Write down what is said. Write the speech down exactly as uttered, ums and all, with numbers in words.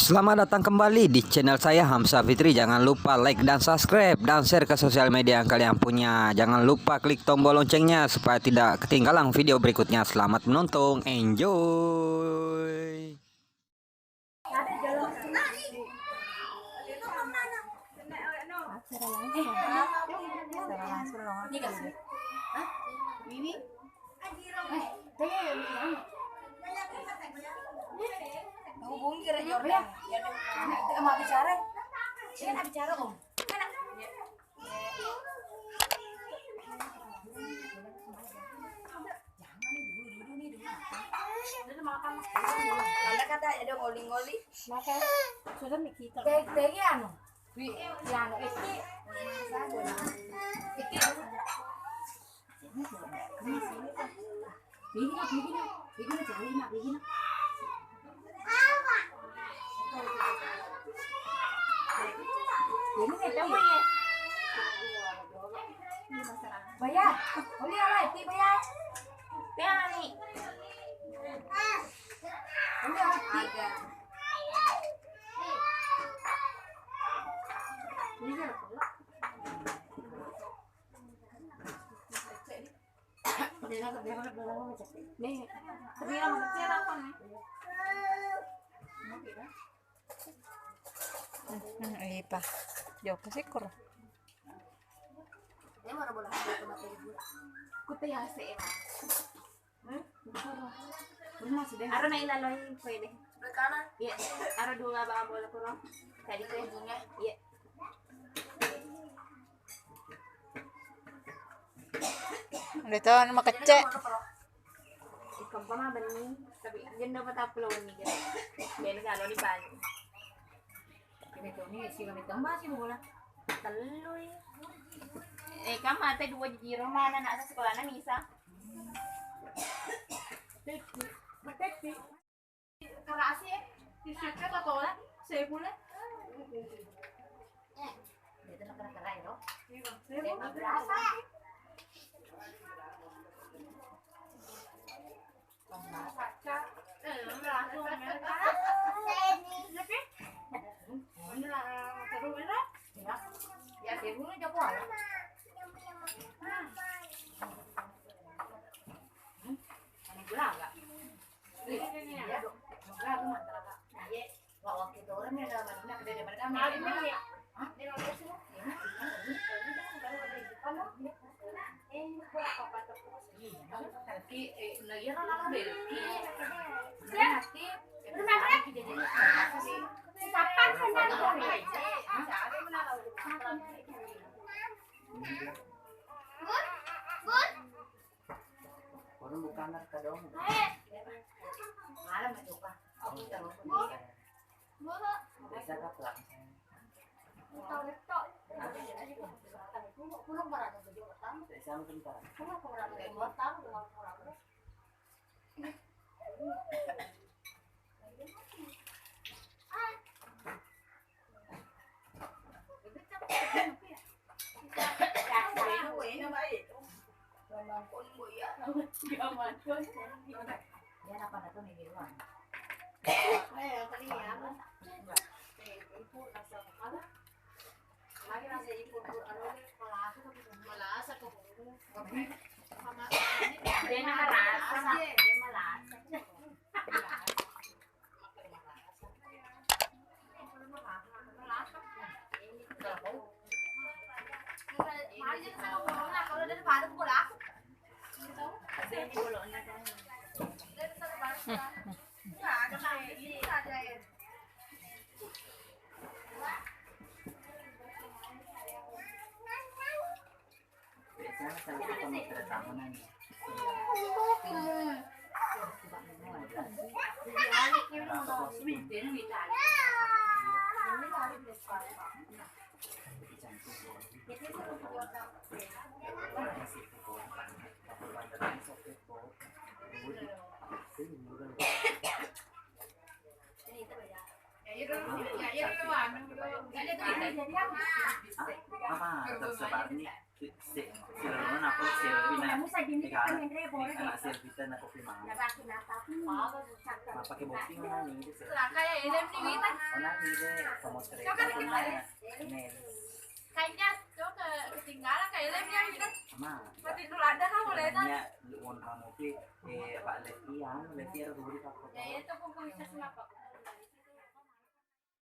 Selamat datang kembali di channel saya, Hamsa Fitri. Jangan lupa like dan subscribe dan share ke sosial media yang kalian punya. Jangan lupa klik tombol loncengnya supaya tidak ketinggalan video berikutnya. Selamat menonton, enjoy. Hubungi kira Jordan. Ya, mau bicara. Saya nggak bicara, Om. Ada kata ada ngoli-ngoli. Maka sudah mikir. Tegi anu. Wi, anu, iki. Iki. Bigina, bigina, bigina, cari nak, bigina. Bigina, tahu ya? Bayar, boleh ya, Iti, bayar. Bayar nih. Boleh ya, Iti. Ini kan. Ipa, jokka sikkur. Aro na ilaloi koe de. Iya, aro dua bawang bola kuro. Tadi koe. Iya. Udah tahu nama kecek. Ikompa ma benni, tapi jenda patappulo wenni jenda. Jenda galo di Bali. Ini tuh, ini si kami tambah sih bola. Tellui. Eh, kan mate dua jiro mana nak sekolah nang Isa. Tepi, tepi. Kerasi, eh. T-shirtnya tatola, saya pula. Itu nak kena-kena ya, loh. Iya, saya pula. Berasa. Kono bukan nak kedong. Malam itu, Pak. Aku terus. Bisa tak pulang? Bisa makin parah. Apa tersebar nih? Se, se, selfie na, selfie na, anak selfie na kopi mau. Mau pakai botting mana nih? Itu selfie. Lah, kayak ini nih, Wita. Oh, nanti deh, kamu cerita. Coba kita mana? Nih. Kayaknya, coba ketinggalan kayak ini nih, Wita. Sama. Mati dulu ada kamu, Lena. Kayaknya, lu mau kamu sih, eh, Pak Letian, Letian dulu, Pak. Ya, itu pun bisa kenapa?